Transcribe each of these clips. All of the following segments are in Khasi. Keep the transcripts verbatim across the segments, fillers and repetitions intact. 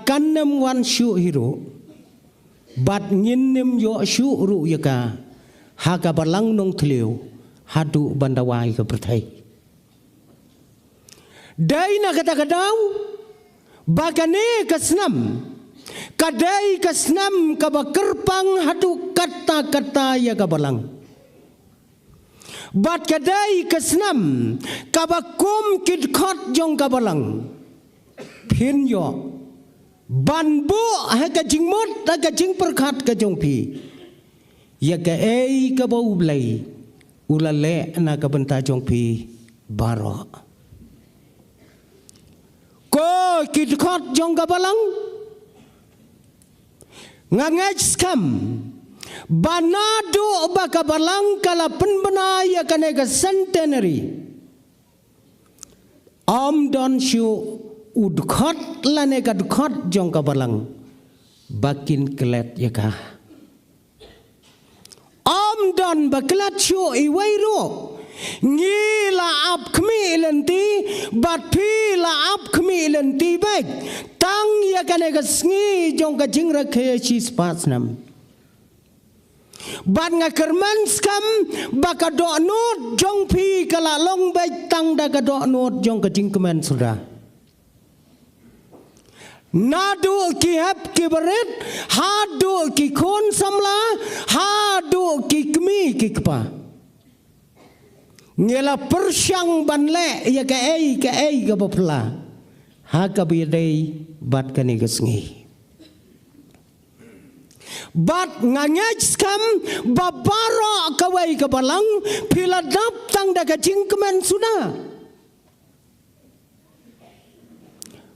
kan nym wan shuh hi ruh, bad ngin nym ïoh shuh ruh ïa ka ha ka balang nongthliew haduh ban dawa ïa ka pyrthei. Dei na kata ka daw ba kane ka snem ka dei ka snem kaba kyrpang haduh katta katta ïa ka balang. Bad ka dei ka snem kaba kum ki dkhot jong ka balang phin ïoh ban buh ha ka jingmut, ha ka jingpyrkhat ka jong phi ïa kaei kaba U Blei u la leh na ka bynta jong phi baroh. Ko ki dkhot jong ka balang, nga ngeit skhem ba naduh ba ka balang ka la pynbna ïa kane ka centenary, ym don shuh u dkhot lane ka dkhot jong ka balang ba kin klet ïa ka. Ym don ba klet shuh iwei ruh. Ngi la ap khmih lynti bad phi la ap khmih lynti bad tang ïa kane ka sngi jong ka jingrakhe shispah snem. Bad nga kyrmen skhem ba ka dohnud jong phi ka la long bad tang da ka dohnud jong ka jingkmen suda. Naduh ki hep ki barit, haduh ki khun samla, haduh ki kmie ki kpa. Ngi la pyrshang ban leh ïa kaei kaei kaba phylla ha kaba ïadei bad kane ka sngi. Bad nga ngeit skhem ba baroh kawei ka balang phi la dap tang da ka jingkmen suda.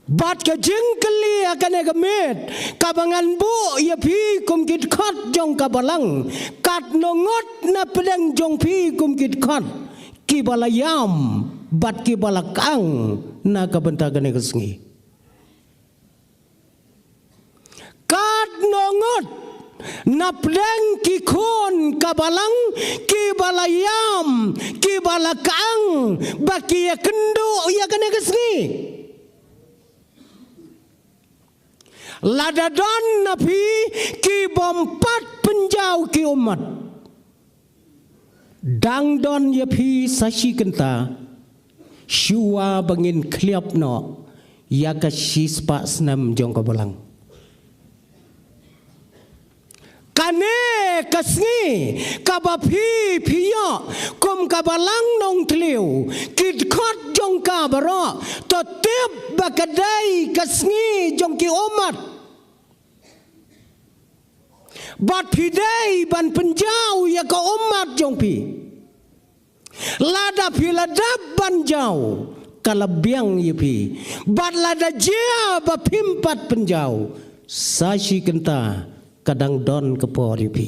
Bad ka jingkylli ha kane ka miet kaba ngan buh ïa phi kum ki dkhot jong ka balang, katno ngut na pdeng jong phi kum ki dkhot kiba la ïam bad kiba la kang na ka bynta kane ka sngi? Katno ngut na pdeng ki khun ka balang kiba la ïam, kiba la kang ba ki ïakynduh ïa kane ka sngi? Lada don na phi ki bym pat pynjaw ki ummat, dang don ïa phi sa shi kynta shuwa ba ngin khliap noh ïa ka shispah snem jong ka balang. Kane ka sngi kaba phi phi ïoh kum ka balang nongthliew, ki dkhot jong ka baroh to tip ba ka dei ka sngi jong ki ummat. Bad phi dei ban pynjaw ïa ka ummat jong phi. Lada phi la dap ban jaw, ka la biang ïa phi. Bad lada jia ba phim pat pynjaw, sa shi kynta ka dang don ka por ïa phi.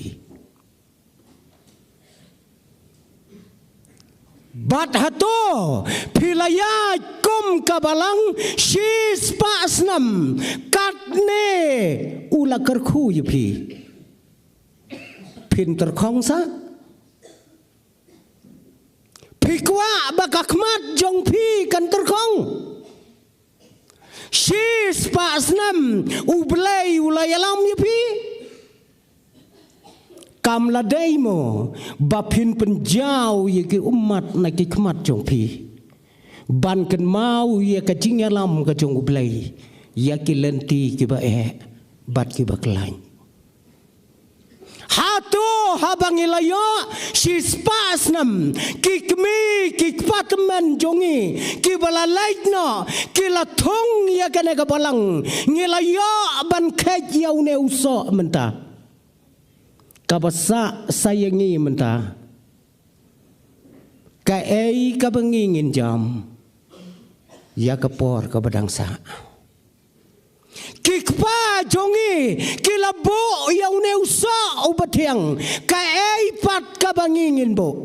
Bad hato phi la ïaid kum ka balang shispah snem, katne u la kyrkhu ïa phi? Phin tyrkhong sa? Phi kwah ba ka khmat jong phi kan tyrkhong? Shispah snem U Blei u la ïalam ïa phi. Kam la dei mo ba phin pynjaw ïa ki ummat na ki khmat jong phi ban kynmaw ïa ka jingïalam ka jong U Blei ïa ki lynti kiba eh bad kiba khlaiñ? Hato haba ngi la ïoh shispah snem, ki kmie ki kpa tymmen jong ngi kiba la leit noh ki la thung ïa kane ka balang, ngi la ïoh ban kheit ïa une u soh mynta? Kaba sah sa ïa ngi mynta, kaei kaba ngi ngin jam ïa ka por kaba dang sah? Ki kpa jong ngi ki la buh ïa une u soh uba thiang, kaei pat kaba ngi ngin buh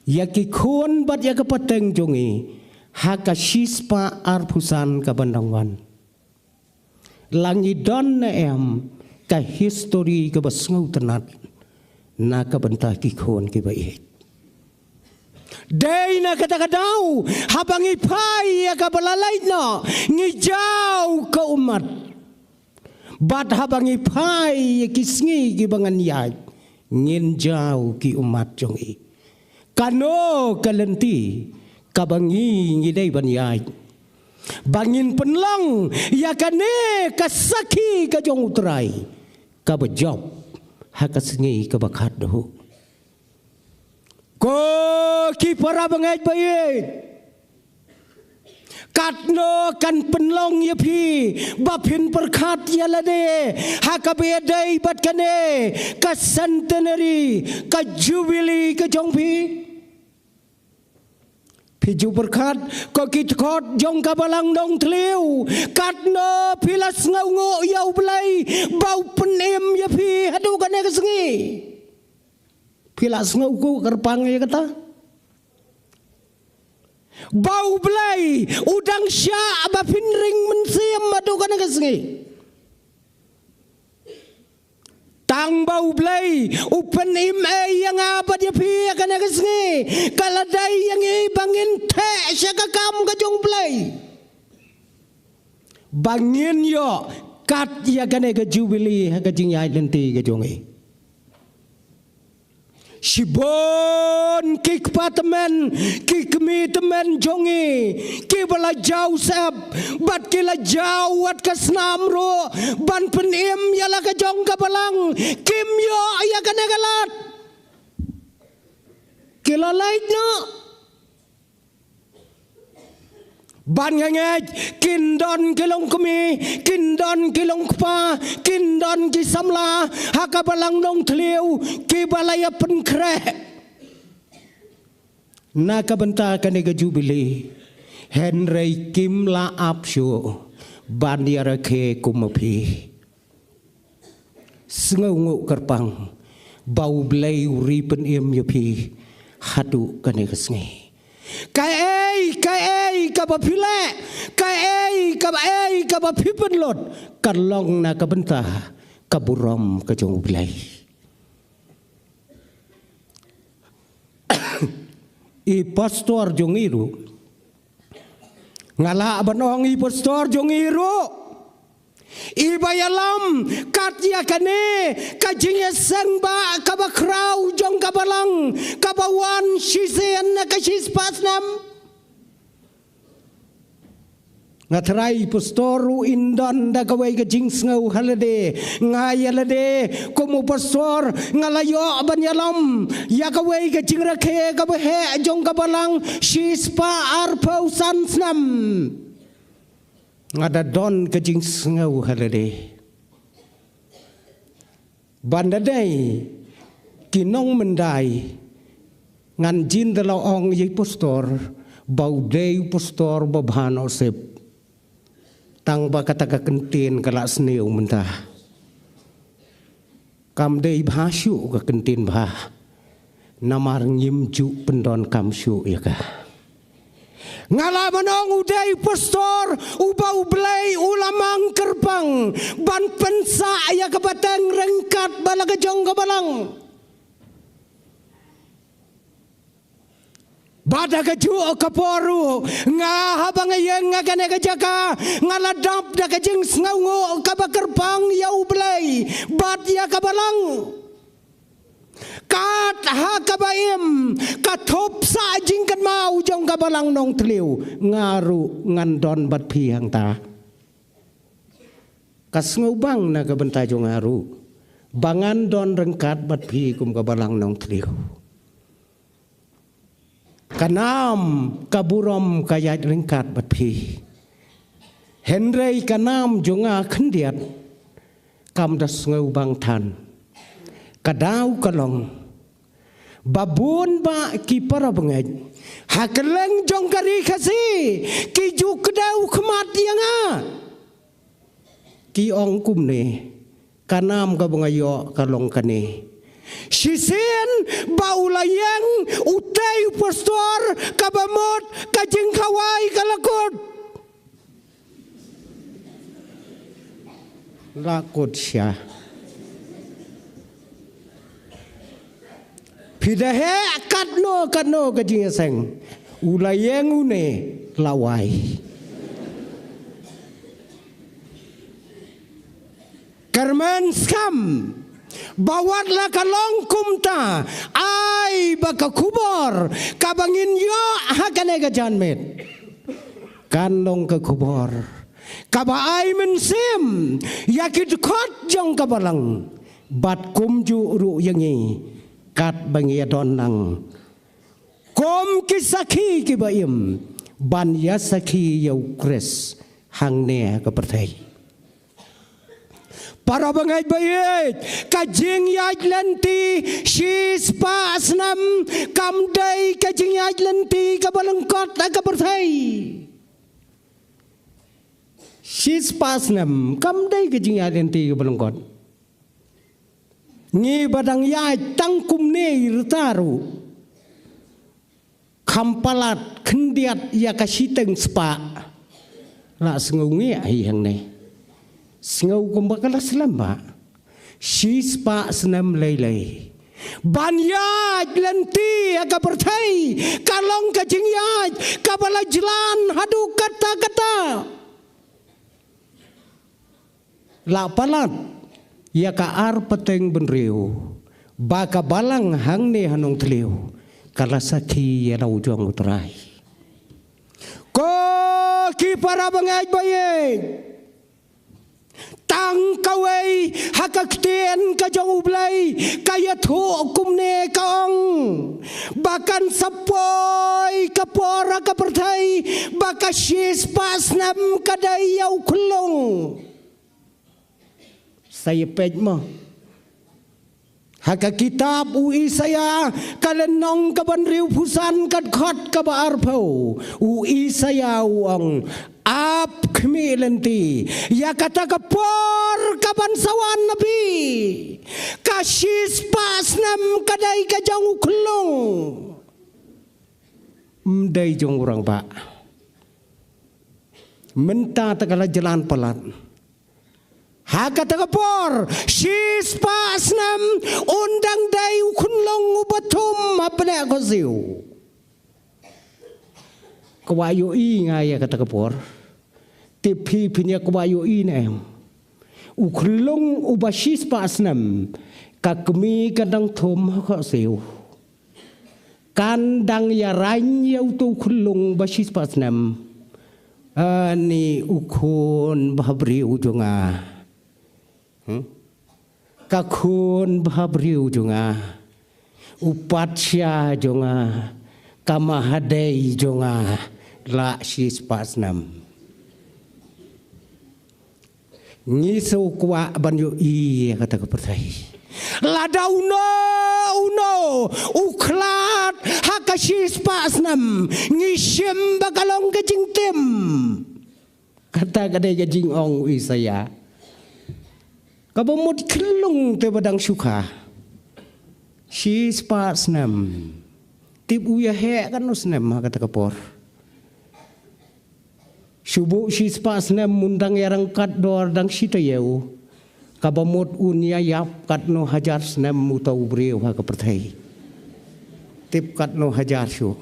ïa ki khun bad ïa ka pateng jong ngi ha ka shispah arphew san kaban dang wan? La ngi don ne em ka histori kaba sngewtynnat na ka bynta ki khun kiba ïeit? Dei na kata ka daw, haba ngi phai ïa kaba la leit noh, ngi jaw ka ummat. Bad haba ngi phai ïa ki sngi kiba ngan ïaid, ngin jaw ki ummat jong ngi. Kano ka lynti kaba ngi ngi dei ban ïaid, ba ngin pynlong ïa kane ka sakhi ka jong U Trai kaba jop ha ka sngi kaba khatduh. Ko ki para bangeit ba ïeit, katno kan pynlong ïa phi ba phin pyrkhat ïa lade ha kaba ïadei bad kane ka centenary, ka jubili ka jong phi? Phi ju pyrkhat, ko ki dkhot jong ka Balang Nongthliew, katno phi la sngewnguh ïa U Blei ba u pynim ïa phi haduh kane ka sngi? Phi la sngewnguh kyrpang ïa kata? Ba U Blei u dang shah ba phin ring mynsiem haduh kane ka sngi. Tang ba U Blei u pynim ei ïa nga bad ïa phi ha kane ka sngi, ka la dei ïa ngi ba ngin theh sha ka kam ka jong U Blei, ba ngin ïoh kat ïa kane ka jubili ha ka jingïaid lynti ka jong ngi. Shibun ki kpa tymmen, ki kmie tymmen jong ngi, kiba la jaw syep bad ki la jaw wat ka snam ruh ban pynim ïa la ka jong ka Balang, kim ïoh ïa kane ka lad. Ki la leit noh. Ban ngeit, kin don ki longkmie, kin don ki longkpa, kin don ki samla ha ka Balang Nongthliew kiba la ïa pynkhreh na ka bynta kane ka jubili, hynrei kim lah ap shuh ban ïa rakhe kum ma phi. Sngewnguh kyrpang ba U Blei u ri pynim ïa phi haduh kane ka sngi. Kaei kaei kaba phi leh, kaei kaei kaba phi pynlut, ka long na ka bynta ka burom ka jong U Blei. I pastor jong ngi ruh, nga lah ban ong i pastor jong ngi ruh, iba ïalam kat ïa kane ka jingïaseng ba kaba khraw jong ka Balang kaba wan shisien na ka shispah snem. Nga trai pastor ruh in don da kawei ka jingsngew ha lade. Nga ïa lade kum u pastor nga la ïoh ban ïalam ïa kawei ka jingrakhe kaba heh jong ka Balang shispah arphew san snem. Nga da don ka jingsngew ha lade. Ban da dei ki nongmyndai, ngan jin da la ong ïa i pastor ba u dei u pastor ba bha noh sep. Tang ba kata ka kyntien ka la sniew mynta. Kam dei bha shuh ka kyntien bha. Namar ngim ju pyndonkam shuh ïa ka. Nga la ban ong u dei u pastor uba U Blei u la mang kyrpang ban pynsah ïa ka pateng ryngkat bad la ka jong ka Balang. Bad ha kajuh ka por ruh nga, haba nga ïeng ha kane ka jaka, nga la dap da ka jingsngewnguh kaba kyrpang ïa U Blei bad ïa ka Balang. Kat ha kaba im ka thup sah jingkynmaw jong ka Balang Nongthliew, nga ruh ngan don bad phi hangta. Ka sngewbang na ka bynta jong nga ruh ba ngan don ryngkat bad phi kum ka Balang Nongthliew. Ka nam ka burom ka ïaid ryngkat bad phi. Hynrei ka nam jong nga khyndiat kam da sngewbang than. Ka daw ka long ba bun bah ki para bangeit ha kylleng jong ka ri Khasi ki ju kdew khmat ïa nga. Ki ong kumne, ka nam kaba nga ïoh ka long kane. Shisien ba u la ïeng utei u pastor, kaba mut ka jingkhawai ka la kut. La kut sha. Phi da heh katno katno ka jingïaseng, u la ïeng une la wai. Kyrmen skhem ba wat la ka long kumta, ai ba ka khubor kaba ngin ïoh ha kane ka janmiet kan long ka khubor kaba ai mynsiem ïa ki dkhot jong ka balang, bad kumjuh ruh ïa ngi katba ngi ïadon lang kum ki sakhi kiba im ban ïasakhi ïa u Khrist hangne ha ka pyrthei. Para bangeit ba ïeit, ka jingïaid lynti shispah snem kam dei ka jingïaid lynti kaba lyngkot ha ka pyrthei. Shispah snem kam dei ka jingïaid lynti kaba lyngkot. Ngi ba dang ïaid tang kumne i rta ruh, kham palat khyndiat ïa ka shiteng spah, la sngew ngi ai hangne. Sngew kumba ka la slem ba shispah snem lei lei ban ïaid lynti ha ka pyrthei ka long ka jingïaid kaba la jlan haduh katta katta. La palat ïa ka ar pateng bynriew ba ka balang hangne ha Nongthliew ka la sakhi ïa la u jong u Trai. Ko ki para bangeit ba ïeit, tang kawei ha ka ktien ka jong U Blei ka ïathuh kumne, ka ong ba kan sa poi ka por ha ka pyrthei ba ka shispah snem ka dei ïa u khyllung. Sa ïa peit mo ha ka kitab u Isaïah ka lynnong kaba hynriewphew san ka dkhot kaba arphew, u Isaïah u ong, ap khmih lynti ïa kata ka por kaban sa wan na phi. Ka shispah snem ka dei ka jong u khyllung, ym dei jong u rangbah. Mynta te ka la jlan palat. Ha kata ka por shispah snem un dang dei u khyllung uba thum ha pdeng ka siew. Kwah ïohi nga ïa kata ka por. Te phi phin ïa kwah ïohi ne em? U khyllung uba shispah snem, ka kmie ka dang thum ha ka siew. Kan dang ïarain ïa uto u khyllung ba shispah snem. Ani u khun ba ha briew jong nga. Hmm? Ka khun ba ha briew jong nga. U patsha jong nga. Ka mahadei jong nga. La shispah snem. Ngi sngewkwah ban ïohi ïa kata ka pyrthei. Lada uno uno u khlad ha ka shispah snem, ngi shim ba ka long ka jingtim. Kata ka dei ka jingong u Isaïah. Kaba mut khyllung te ba dang shu kha. Shispah snem. Tip u ïa heh katno snem ha kata ka por. Shu buh shispah snem un dang ïaryngkat dor dang shi taïew. Kaba mut un ïa ïap katno hajar snem uta u briew ha ka pyrthei. Tip katno hajar shuh.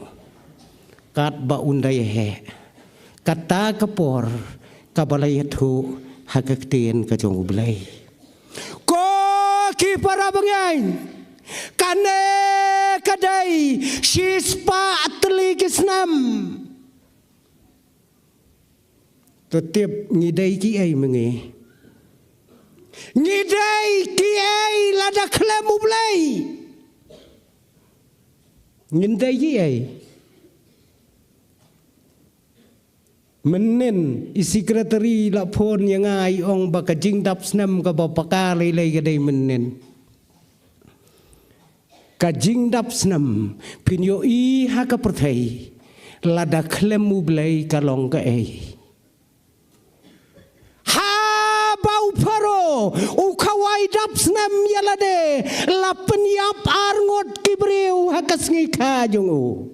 Katba un da ïa heh. Kata ka por kaba la ïathuh ha ka ktien ka jong U Blei. Ko ki para bangeit, kane ka dei shispah tylli ki snem. To tip ngi dei kiei ma ngi? Ngi dei kiei lada khlem U Blei? Ngin dei kiei? Mynnin i secretary la phone ïa nga, i ong ba ka jingdap snem kaba paka lei lei ka dei mynnin. Ka jingdap snem, phin ïohi ha ka pyrthei, lada khlem U Blei ka long kaei. Haba u Pharaoh u khawai dap snem ïa lade, la pynïap arngut ki briew ha ka sngi kha jong u.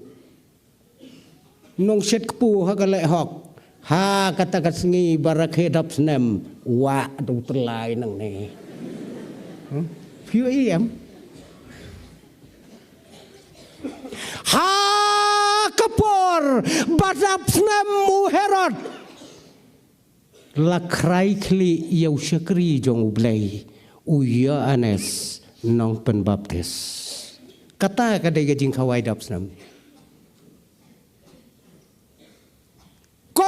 Nongshit kpu ha ka leh hok. Ha kata ka sngi ba rakhe dap snem, wah da u tyllai nangne. Hmm? Phi ïohi em? Ha ka por ba dap snem u Herod, la khrai khlieh ïa u shakri jong U Blei, u Ïoannis Nongpynbaptis. Kata ka dei ka jingkhawai dap snem. Ko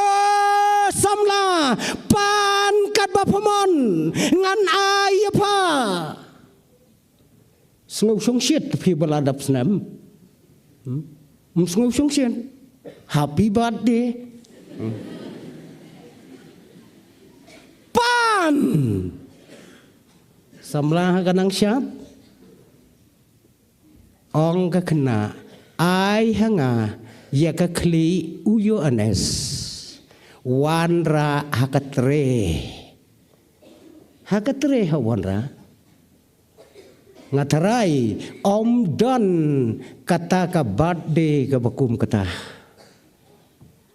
samla, pan katba pha mon, ngan ai ïa pha. Sngew shongshit phi ba la dap snem. Hmm? Ym sngew shongshit. Happy birthday. Hmm. Pan. Samla ha ka nang shap. Ong ka khynnah, ai ha nga ïa ka khlieh u Ïoannis. Wanrah ha ka tre. Ha ka tre ha wanrah. Nga tharai ym don kata ka birthday kaba kum kata.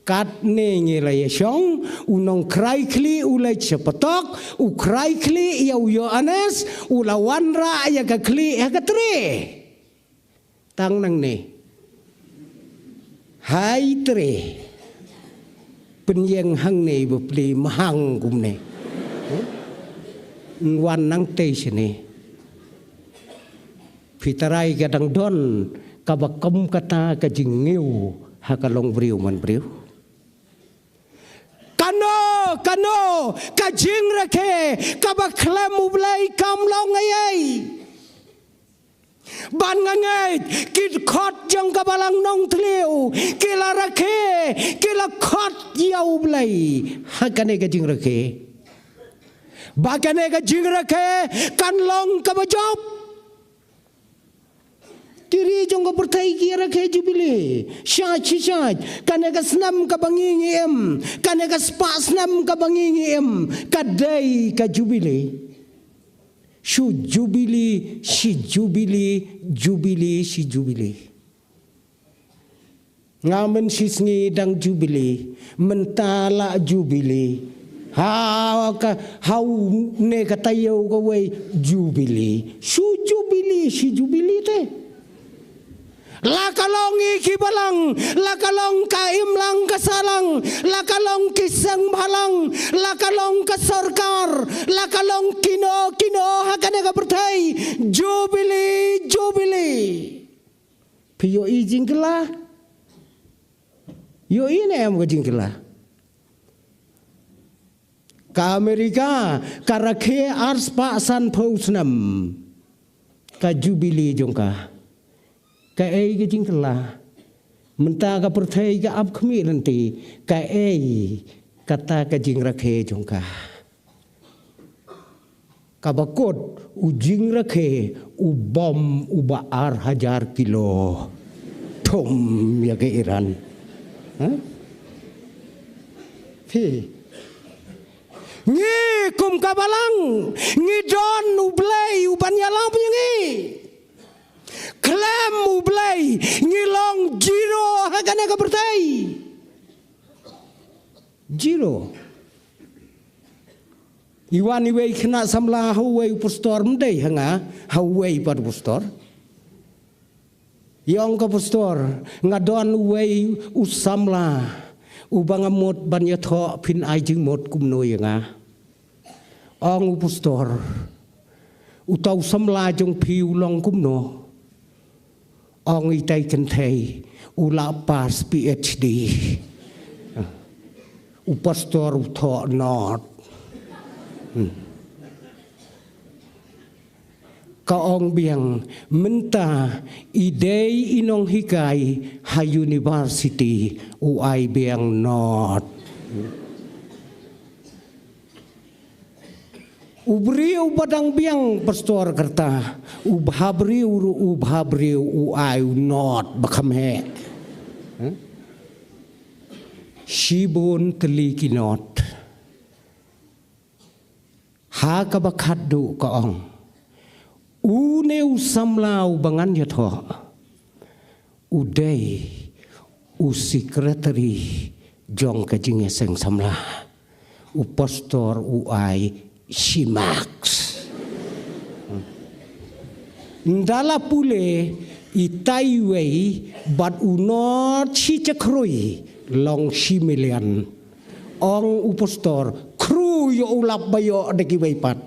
Katne ngi la ïa shong, u nongkhrai khlieh u leit sha patok, u khrai khlieh ïa u Ïoannis, u la wanrah ïa ka khlieh ha ka tre. Tang nangne. Hai tre. Pynïeng hangne ba pli mahang kumne. Wan nangtei shane. Phi tharai ka dang don kaba kum kata ka jingngiew ha ka long briew man briew. Kano, kano, ka jingrakhe, kaba khlem U Blei kam long ei ei. Ban nga ngeit, ki khot jong ka Balang Nongthliew, ki la rakhe, ki la khot ïa U Blei. Ha kane ka jingrakhe. Ba kane ka jingrakhe, kan long kaba jop. Ki ri jong ka pyrthei ki rakhe Jubili. Shait, shait, shait. Kane ka snem kaba ngi ngi im. Kane ka spah snem kaba ngi ngi im. Ka dei ka Jubili. Shu Jubili, shi Jubili, Jubili, shi Jubili. Nga mynta shi sngi dang Jubili, mynta la Jubili. Ha ka, ha une ka taïew kawei Jubili. Shu Jubili, shi Jubili te. La ka long ïa ki balang, la ka long ka imlang ka sahlang, la ka long ki seng bhalang, la ka long ka sorkar, la ka long kino kino ha kane ka pyrthei. Jubili, Jubili. Phi ïohi jingkylla? Ïohi ne em ka jingkylla? Ka Amerika ka rakhe ar spah sanphew snem ka Jubili jong ka. Kaei ka jingkylla? Mynta ka pyrthei ka ap khmih lynti, kaei kata ka jingrakhe jong ka? Kaba kut u jingrakhe u bom uba ar hajar kilo. Thum ïa ka Iran. Ha? Phi. Ngi kum ka balang, ngi don U Blei uban ïalap ïa ngi. Khlem U Blei, ngi long zero ha kane ka pyrthei. Zero. I wan iwei i khynnah samla ha uwei u pastor, ym dei ha nga, ha uwei pat u pastor. I ong ka pastor, nga don uwei u samla uba nga mut ban ïathoh, phin ai jingmut kumno ïa nga? Ong u pastor, uta u samla jong phi u long kumno? Ong itai i kynthei, u la pass PhD. U pastor u thoh not. Hmm. Ka ong biang, mynta i dei i nonghikai ha university, u ai biang not. U briew ba dang biang pastor kata, u bhabriew ruh u bhabriew u ai u not ba kham heh. Huh? Shibun tylli ki not. Ha kaba khatduh ka ong, une u samla uba ngan ïathoh u dei u secretary jong ka jingïaseng samla. U pastor u ai shi marks. Nda la pule Itai wei bad u nor shi cha khrui long shi milian. Ong u pastor, khrui ïoh u lap ba ïoh da kiwei pat.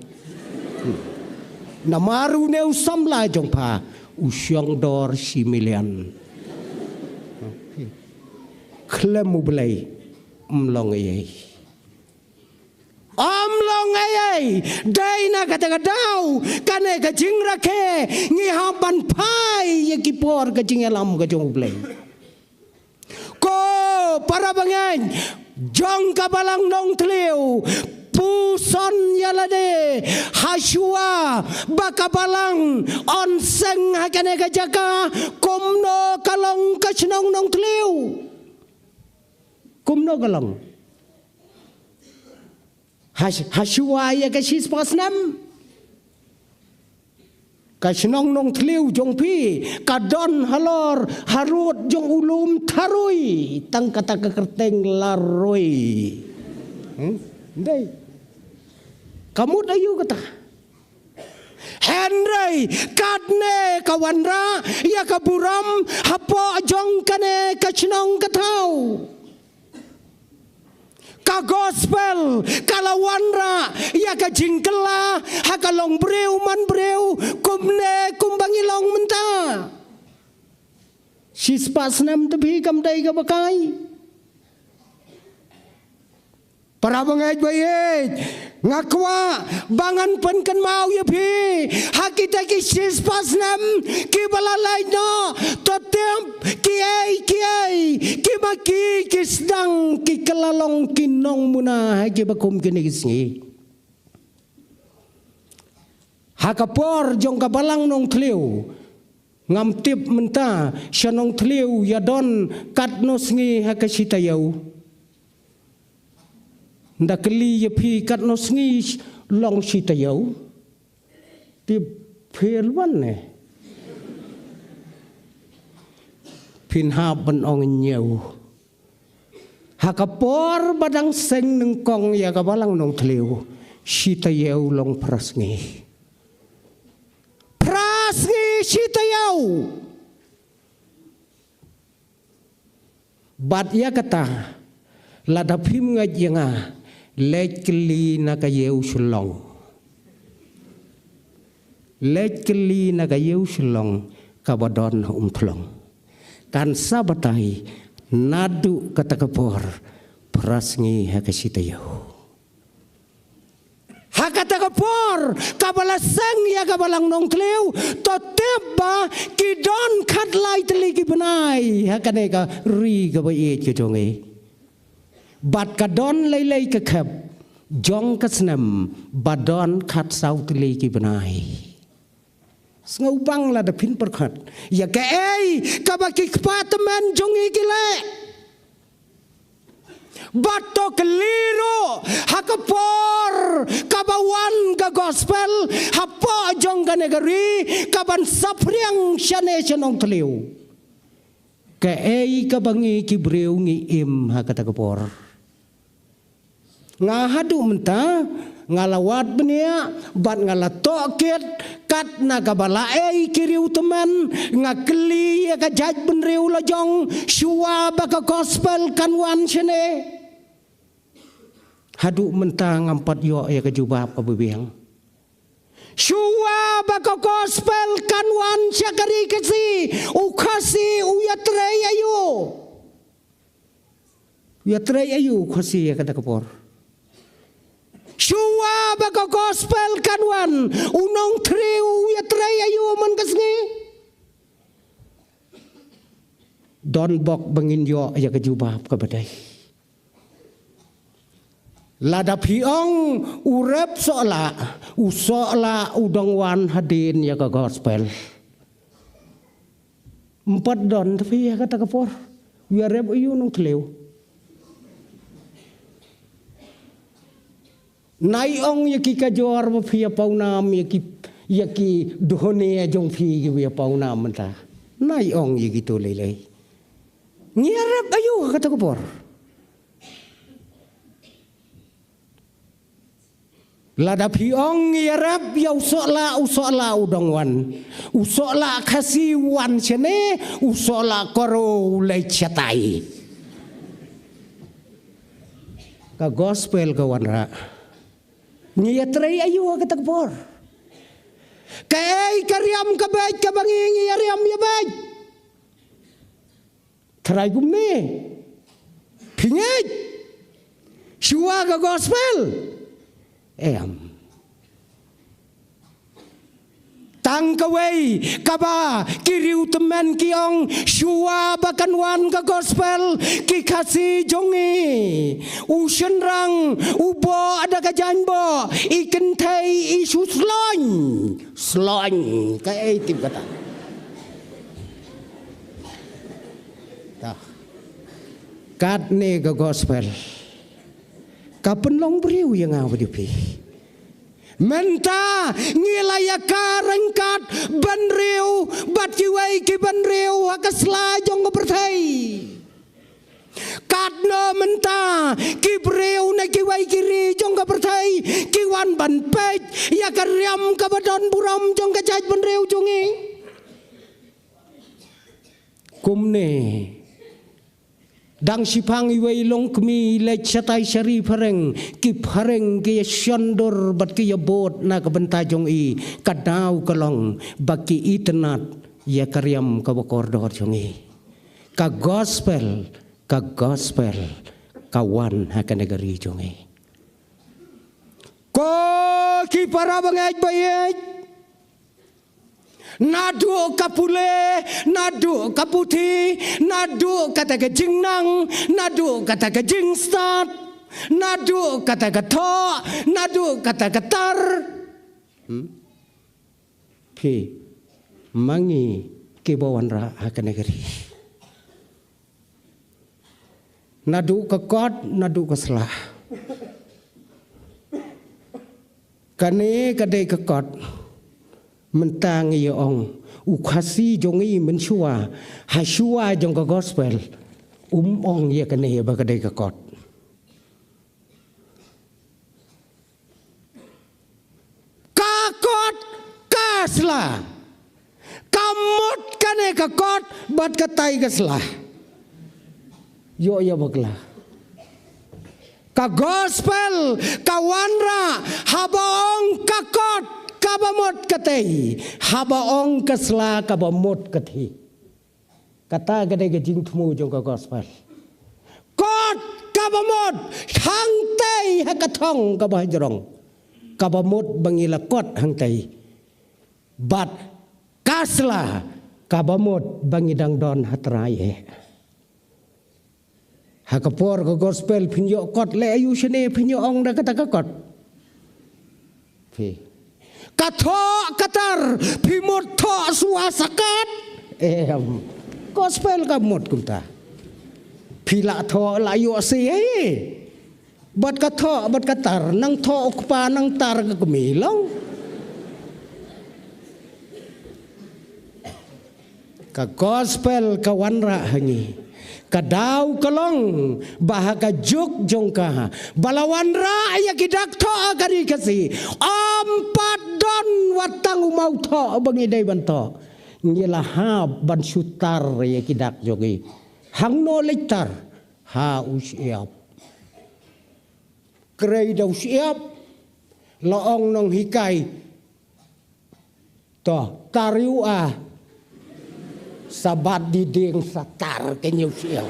Namar une u samla jong pha u shong dor shi milian. Khlem U Blei ym long ei ei. Ym long ei ei. Dei na kata ka daw kane ka jingrakhe ngi hap ban phai ïa ki por ka jingïalam ka jong U Blei. Ko para bangeit jong ka balang Nongthliew, puson ïa lade ha shuwa ba ka balang yn seng ha kane ka jaka. Kumno ka long ka shnong Nongthliew? Kumno ka long? Ha, ha shuwa ïa ka shispah snem, ka shnong Nongthliew jong phi ka don halor harud jong u lum tharui, tang kata ka kyrteng Larui. Hmm? Ndei. Ka mut aïu kata? Hynrei katne ka wanrah ïa ka burom hapoh jong kane ka shnong ka thaw. Ka gospel ka la wanrah ïa ka jingkylla ha ka long briew man briew, kumne kumba ngi long mynta. Shispah snem te phi kam dei kaba kai. Para bangeit ba ïeit, nga kwah ba ngan pynkynmaw ïa phi ha kita ki shispah snem kiba la leit noh, to tip kiei kiei kiba ki ki sdang ki kylla long ki nongmuna ha kiba kum kine ki sngi. Ha ka por jong ka balang Nongthliew, ngam tip mynta sha Nongthliew ïa don katno sngi ha ka shi taïew. Nda kylli ïa phi katno sngi long shi taïew. Tip phi wan ne? Phin hap ban ong hynñiew. Ha ka por ba dang seng nyngkong ïa ka balang Nongthliew, shi taïew long phra sngi. Phra sngi shi taïew. Bad ïa kata, lada phim ngeit ïa nga, leit kylli na ka ïew Shillong. Leit kylli na ka ïew Shillong kaba don ha Umthlong. Kan sa batai naduh kata ka por, phra sngi ha ka shi taïew. Ha kata ka por kaba la seng ïa ka balang Nongthliew, to tip ba ki don khatlai tylli ki bnai ha kane ka ri kaba ïeit ka jong ngi. Bad ka don leilei ka khep jong ka snem ba don khatsaw tylli ki bnai. Sngewbang lada phin pyrkhat ïa kaei kaba ki kpa tymmen jong ngi ki leh. Bad to kylli ruh ha ka por kaba wan ka gospel hapoh jong kane ka ri, kaban saphriang shane sha Nongthliew. Kaei kaba ngi ki briew ngi im ha kata ka por. Nga haduh mynta nga la wad bniah bad nga la tohkit kat na kaba la ei ki riew tymmen, nga kylli ïa ka jaitbynriew la jong shuwa ba ka gospel kan wan shane. Haduh mynta ngam pat ïoh ïa ka jubab kaba biang. Shuwa ba ka gospel kan wan sha ka ri Khasi, u Khasi u ïatrei aïu? U ïatrei aïu u Khasi ha kata ka por? Shuwa ba ka gospel kan wan, u Nongthliew u ïatrei aïu man ka sngi? Don bok ba ngin ïoh ïa ka jubab kaba dei. Lada phi ong u rep sohlah, u sohlah u dang wan hadien ïa ka gospel. Ym pat don te phi ha kata ka por. U ïarep aïu u Nongthliew? Nai ong ïa ki kajor ba phi ïa pawnam, ïa ki, ïa ki duhone jong phi ki ïa pawnam mynta. Nai ong ïa kito leilei. Ngi ïarep aïu ha kata ka por? Lada phi ong ïarap ïa u sohlah, u sohlah u dang wan. U sohlah Khasi u wan shane, u sohlah Garo u leit shatai. Ka gospel ka wanrah. Ngi ïatrei aïu ha kata ka por? Kaei ka riam ka beit kaba ngi, ngi ïariam ïa beit? Tharai kumne. Phi ngeit? Shuwa ka gospel? Em. Tang kawei kaba ki riewtymmen ki ong, shuwa ba kan wan ka gospel, ki Khasi jong ngi, u shynrang u boh da ka jaiñboh, i kynthei i shu slong. Slong, kaei tip kata. Tah. Katne ka gospel ka pynlong briew ïa nga bad ïa phi. Mynta ngi la ïakar ryngkat bynriew bad kiwei ki bynriew ha ka sla jong ka pyrthei. Katno mynta ki briew na kiwei ki ri jong ka pyrthei ki wan ban peit ïa ka riam kaba don burom jong ka jaitbynriew jong ngi. Kumne, dang shiphang iwei i longkmie i leit shatai sha ri phareng, ki phareng ki ïashondur bad ki ïabud na ka bynta jong i, ka daw ka long ba ki itynnad ïa ka riam kaba kordor jong i. Ka gospel, ka gospel ka wan ha kane ka ri jong i. Ko ki para bangeit ba ïeit, naduh ka pule, naduh ka puthi, naduh kata ka jingnang, naduh kata ka jingstad, naduh kata ka thoh, naduh kata ka tar. Hmm? Phi, ma ngi kiba wanrah ha kane ka ri. Naduh ka kot, naduh ka sla. Kane ka dei ka kot. Mynta ngi ïa ong, u Khasi jong ngi mynshuwa, ha shuwa jong ka gospel, um ong ïa kane ba ka dei ka kot. Ka kot ka sla. Ka mut kane ka kot bad katai ka sla. Ïoh ïa bakla. Ka gospel ka wanrah haba ong ka kot kaba mut katei, haba ong ka sla kaba mut katei. Kata ka dei ka jingthmu jong ka gospel. Kot kaba mut hangtei ha ka thong kaba hajrong, kaba mut ba ngi la kot hangtei. Bad ka sla kaba mut ba ngi dang don ha trai eh. Ha ka por ka gospel phin ïoh kot leh aïu shane phin ïoh ong da kata ka kot. Phi. Ka thoh ka tar, phi mut thoh shuwa sakat. Em. Gospel ka mut kumta. Phi la thoh la ïoh sei ei. Bad ka thoh, bad ka tar, nang thoh u kpa, nang tar ka kmie long. Ka gospel ka wanrah ha ngi. Ka daw ka long ba ha ka juk jong ka ba la wanrah ïa ki dak thoh ha ka ri Khasi. Ym pat don wat tang u maw thoh ba ngi dei ban thoh. Ngi la hap ban shu tar ïa ki dak jong ngi. Hangno leit tar? Ha u shyiap. Krei da u shyiap la ong nonghikai. To, tar ïa u a. Sa bat diding sa tar kein ïa u shyiap.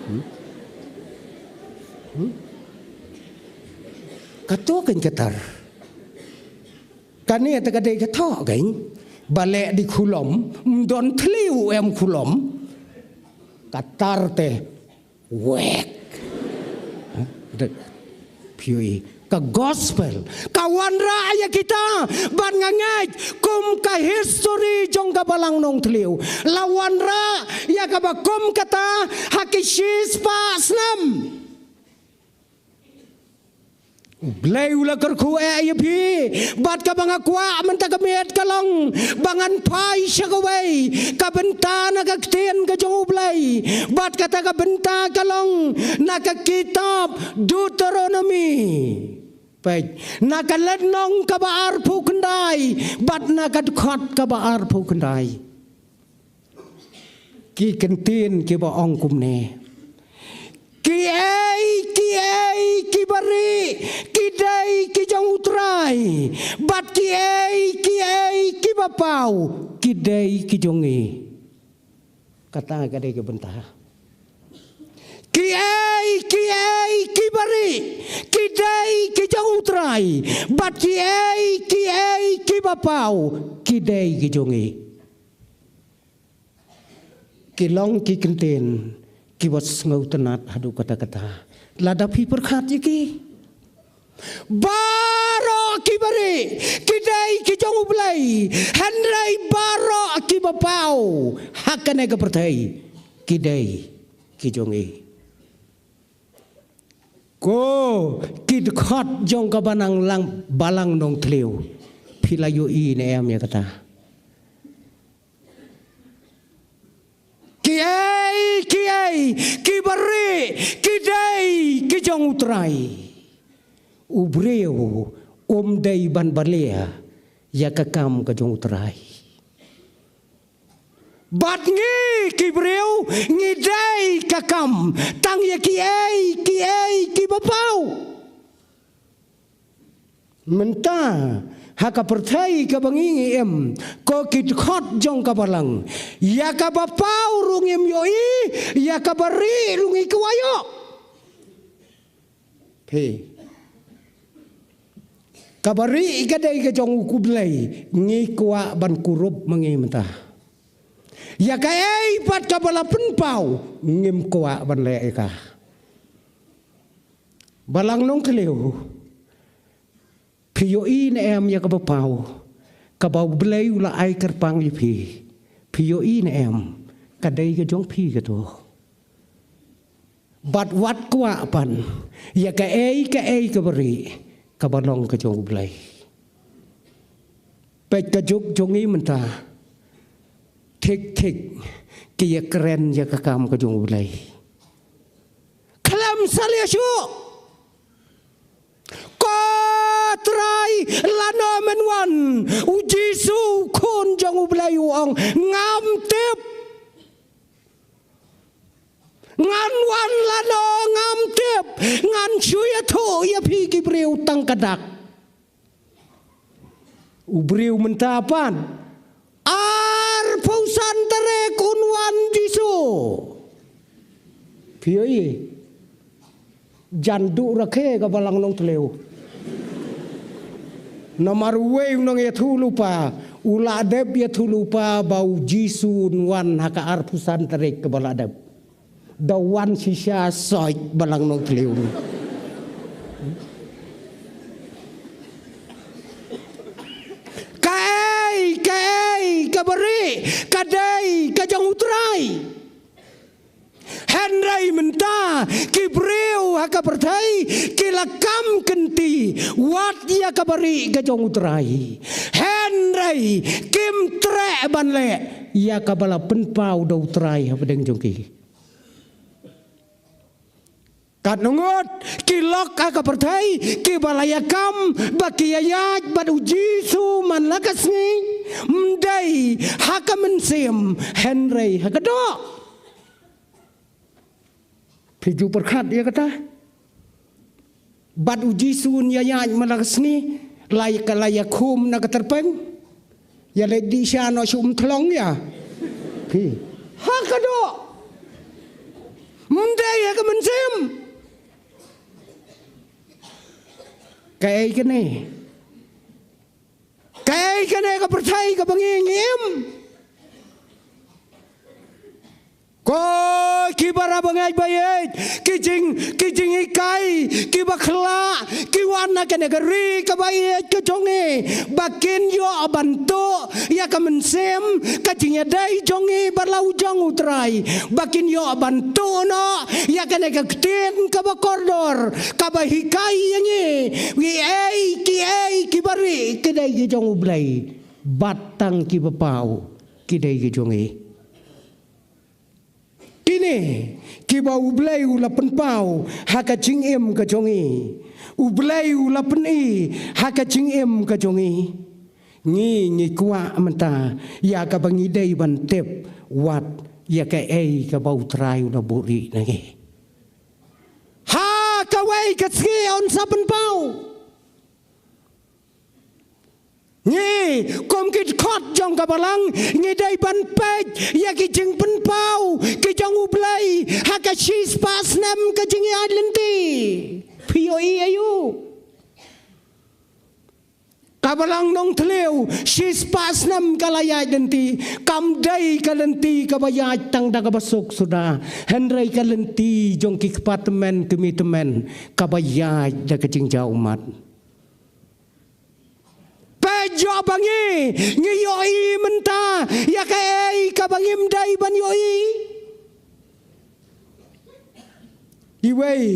Hmm? Hmm? Kato kein ka tar. Kane te ka dei ka thoh kein. Ba leh di khulom, ym don thliew em khulom. Ka tar te. Wek. Ha? Phi ïohi. Ka gospel ka wanrah ïa kita. Bad nga ngeit kum ka history jong ka Balang Nongthliew la wanrah ïa kaba kum kata ha ki shispah snem. U Blei u la kyrkhu eh ïa phi. Bad kaba nga kwah mynta ka miet ka long ba ngan phai sha kawei ka bynta na ka ktien ka jong U Blei. Bad kata ka bynta ka long na ka kitab Deuteronomy. Peit, na ka lynnong kaba arphew khyndai bad na ka dkhot kaba arphew khyndai, ki kyntien kiba ong kumne: Kiei kiei kiba rieh ki dei ki jong U Trai, bad kiei kiei kiba paw ki dei ki jong ngi. Kata ka dei ka bynta. Kiei kiei kiba rieh ki dei ki jong U Trai, bad kiei kiei kiba paw ki dei ki jong ngi. Ki long ki kyntien kiba sngewtynnat haduh katta katta. Lada phi pyrkhat ïa ki, baroh kiba rieh ki dei ki jong U Blei, hynrei baroh kiba paw ha kane ka pyrthei ki dei ki jong ngi. Ko ki dkhot jong ka Balang, Balang Nongthliew, phi la ïohi ne em ïa kata? Kiei kiei kiba rieh ki dei ki jong U Trai. U briew um dei ban balia ïa ka kam ka jong U Trai. Bad ngi ki briew ngi dei ka kam tang ïa kiei kiei kiba paw. Mynta ha ka pyrthei kaba ngi ngi im, ko ki dkhot jong ka Balang, ïa kaba paw ruh ngim ïohi, ïa kaba rieh ruh ngi kwah ïoh. Phi, kaba rieh ka dei ka jong U Blei, ngi kwah ban kurup ma ngi mynta. Ïa kaei pat kaba la pynpaw ngim kwah ban leh ïa ka. Balang Nongthliew, phi ïohi ne em ïa kaba paw kaba U Blei u la ai kyrpang ïa phi? Phi ïohi ne em ka dei ka jong phi kato? Bad wat kwah pat ïa kaei kaei kaba rieh kaba long ka jong U Blei. Peit ka juk jong ngi mynta, thik thik ki ïakren ïa ka kam ka jong U Blei. Khlem salia shuh, ko Trai, lano men wan? U Jisu, Khun jong U Blei, u ong, ngam tip. Ngan wan lano ngam tip, ngan shu ïathuh ïa phi ki briew tang ka dak. U briew mynta pat, arphew san tarik un wan Jisu. Phi ïohi, jan duh rakhe ka Balang Nongthliew. Namar uwei u nongïathuhlypa u la dep ïathuhlypa ba U Jisu un wan ha ka arphew san tarik kaba la dep. Da wan shisha soi Balang Nongthliew. Kaei kaei kaba rieh ka dei ka jong U Trai. Hynrei mynta ki briew ha ka pyrthei ki la kam kynti wat ïa kaba rieh ka jong U Trai. Hynrei kim treh ban leh ïa kaba la pynpaw da U Trai hapdeng jong ki. Katno ngut ki lok ha ka pyrthei kiba la ïakam ba ki ïaïaid bad U Jisu man la ka sngi, ym dei ha ka mynsiem hynrei ha ka doh. Phi ju pyrkhat ïa kata? Bad U Jisu un ïaïaid man la ka sngi, la ïa ka, la ïakhum na ka tyrpeng. Ïa leit dih sha noh shu ym thlong ïa phi. Ha ka doh. Ym dei ha ka mynsiem. Kaei kane? Kaei kane ka pyrthei kaba ngi ngi im? Ko kiba ra bangeit ba ïeit, ki jing, ki jinghikai kiba khlah ki wan na kane ka ri kaba ïeit ka jong ngi, ba kin ïoh ban tuh ïa ka mynsiem ka jingïadei jong ngi bad la u jong U Trai, ba kin ïoh ban tuh noh ïa kane ka ktien kaba kordor kaba hikai ïa ngi, kiei kiei kiba rieh ki dei ki jong U Blei, bad tang kiba paw ki dei ki jong ngi. Kine kiba U Blei u la pynpaw ha ka jingim ka jong ngi, U Blei u la pyni ha ka jingim ka jong ngi. Ngi ngi kwah mynta ïa kaba ngi dei ban tip wat ïa kaei kaba U Trai u la buhrieh na ngi. Ha kawei ka sngi un sa pynpaw. Ngi kum ki dkhot jong ka balang ngi dei ban peit ïa ki jingpynpaw ki jong U Blei ha ka shispah snem ka jingïaid lynti. Phi ïohi aïu? Ka balang Nongthliew shispah snem ka la ïaid lynti, kam dei ka lynti kaba ïaid tang da kaba suk suda, hynrei ka lynti jong ki kpa tymmen kmie tymmen kaba ïaid da ka jingjaw ummat. Peit ïoh ba ngi ngi ïohi mynta ïa kaei kaba ngim dei ban ïohi. Iwei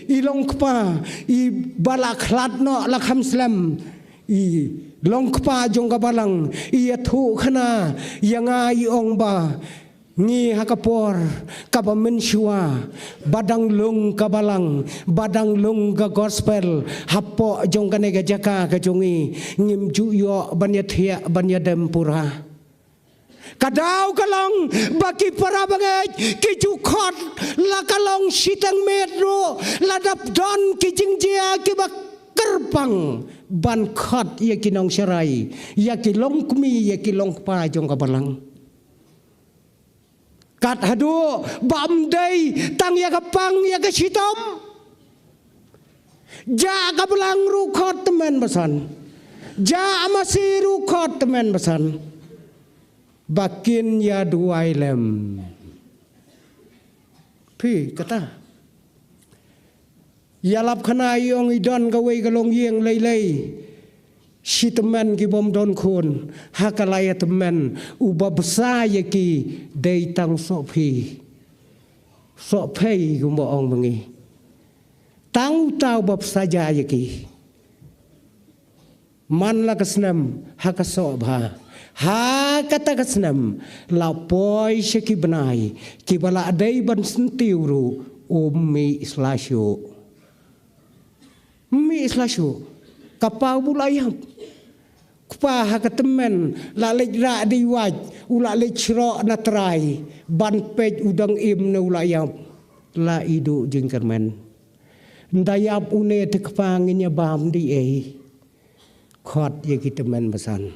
i long kpa iba la khlad noh la kham slem, i long kpa jong ka balang, i ïathuh khana ïa nga i ong ba ngi ha ka por kaba mynshuwa ba dang lung ka balang, ba dang lung ka gospel hapoh jong kane ka jaka ka jong ngi, ngim ju ïoh ban ïathiah ban ïadem pura. Ka daw ka long ba ki para bangeit ki ju khot la ka long shiteng miet ruh, la dap don ki jingjia kiba kyrpang ban khot ïa ki nongsharai, ïa ki longkmie, ïa ki longkpa jong ka balang. Kat haduh ba ym dei tang ïa ka pang ïa ka shitom. Jah ka balang ruh khot tymmen basan. Jah masi ruh khot tymmen basan. Ba kin ïa duwai lem. Phi kata. Ïalap khana i ong i don kawei ka longïing lei lei. Shi tymmen ki bym don khun, ha ka la ïa tymmen uba bsa ïa ki dei tang u sohphi. Sohphei kumba ong ma ngi. Tang uta uba bsa ïa ki. Man la ka snem ha ka sohbha. Ha kata ka snem la poi sha ki bnai kiba la dei ban syntiew ruh um mih sla shuh. Mih sla shuh. Ka paw bu la ïap. Kpa ha ka tymmen la leit rah dei wait, u la leit shroh na trai ban peit u dang im ne u la ïap. La i duh jingkyrmen. Nda ïap une te kpa ngin ïa bam dei ei. Khot ïa ki tymmen basan.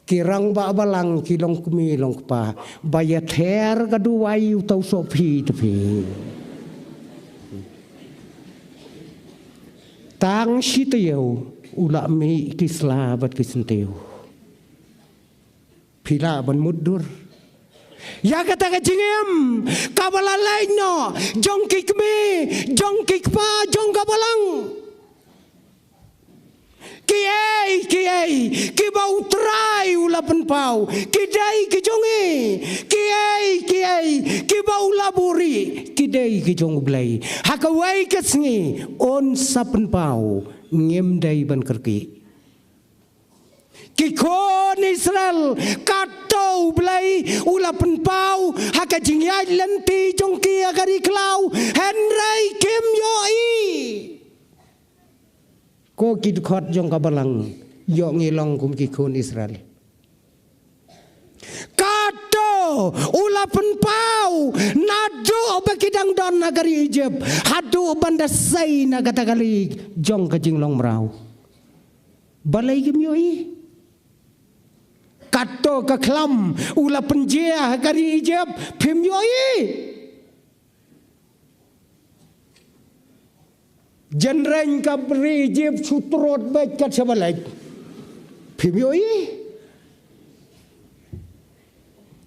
Ki rangbah balang ki longkmie longkpa. Ba ïa ther ka duwai uta u sohphi te phi. Tang shi taïew u la mih ki sla bad ki syntiew. Phi lah ban mutdur. Ïa kata ka jingim kaba la leit noh jong ki kmie, jong ki kpa, jong ka balang. Kiei kiei kiba U Trai u la pynpaw ki dei ki jong ngi. Kiei kiei kiba u la buhrieh ki dei ki jong U Blei. Ha kawei ka sngi un sa pynpaw, ngim dei ban kyrkieh. Ki khun Israel, kato U Blei u la pynpaw ha ka jingïaid lynti jong ki ha ka ri khlaw, hynrei kim ïohi. Ko ki dkhot jong ka balang, ïoh ngi long kum ki khun Israel. Kato u la pynpaw naduh ba ki dang don ha ka ri Egypt haduh ban da sei na kata ka lieng jong ka jinglong mraw. Balei kim ïohi? Kato ka khlam u la pynjia ha ka ri Egypt, phim ïohi? Jynreng ka ri Egypt shu trot beit kat shaba leit. Phim ïohi?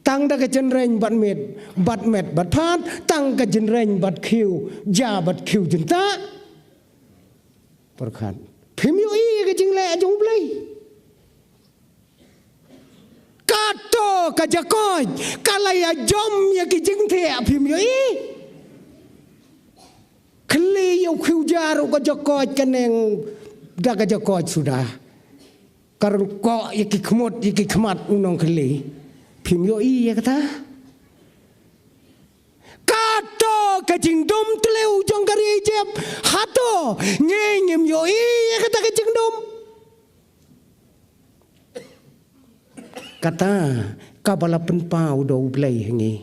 Tang da ka jynreng bad met, bad met bad phad, tang ka jynreng bad khiew ja bad khiew jyntah. Pyrkhat. Phim ïohi ka jingleh jong U Blei. Kato ka jakoit ka la ïa jom ïa ki jingthiah, phim ïohi? Khlieh ïa u khiew ja ruh ka jakoit ka neng da ka jakoit suda. Ka ryngkoh ïa ki khmut ïa ki khmat u nongkhlieh. Phim ïohi ïa kata? Kato ka jingdum tliw jong ka ri Ijipt. Hato ngi ngim ïohi ïa kata ka jingdum? Kata kaba la pynpaw da U Blei ha ngi.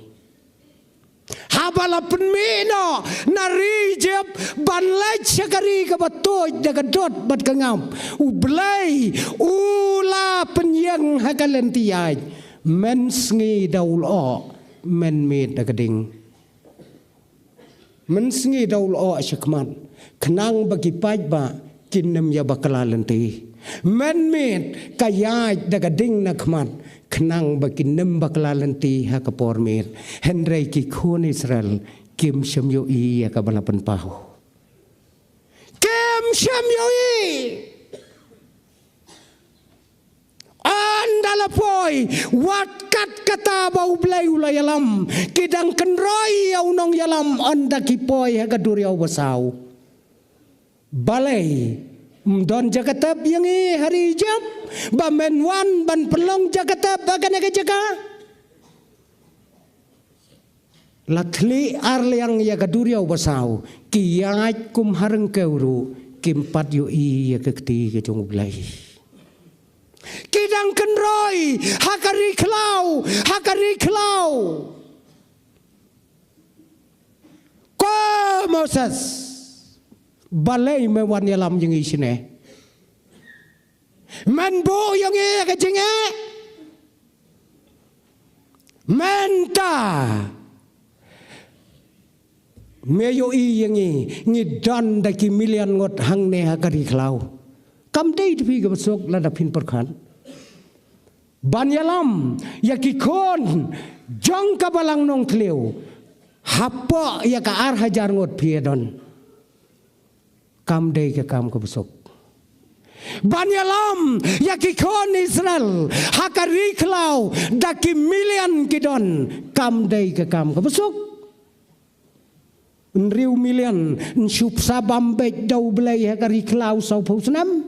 Haba la pynmih noh na ri Ijipt ban leit sha ka ri kaba tuid da ka dud bad ka ngap, U Blei u la pynïeng ha ka lynti ïaid. Men sngi da u lyoh, men miet da ka ding. Men sngi da u lyoh sha khmat, khnang ba ki paidbah kin ym ïa bakla lynti. Men miet ka ïaid da ka ding na khmat, khnang ba kin ym bakla lynti ha ka por miet. Hynrei ki khun Israel kim shym ïohi ïa kaba la pynpaw. Kim shym ïohi. Ynda la poi, wat kat kata ba U Blei u la ïalam, ki dang kynroi ïa u nongïalam ynda ki poi ha ka duriaw basaw. Balei ym don ja ka tep ïa ngi ha ri Ijipt, ba men wan ban pynlong ja ka tep ha kane ka jaka? La thli ar liang ïa ka duriaw basaw, ki ïaid kum ha ryngkew ruh, kim pat ïohi ïa ka kti ka jong U Blei. Ki dang kynroi ha ka ri khlaw, ha ka ri khlaw. Ko Moses, balei me wan ïalam ïa ngi shane? Men buh ïa ngi ïa ka jingeh. Mynta me ïohi ïa ngi, ngi don da ki million ngut hangne ha ka ri khlaw. Kam dei da phi kaba suk lada phin pyrkhat ban ïalam ïa ki khun jong ka balang nongthliew hapoh ïa ka ar hajar ngut phi ïa don? Kam dei ka kam kaba suk ban ïalam ïa ki khun Israel ha ka ri khlaw da ki million ki don. Kam dei ka kam kaba suk. Hynriew million yn shu bsa bam beit da U Blei ha ka ri khlaw sawphew snem.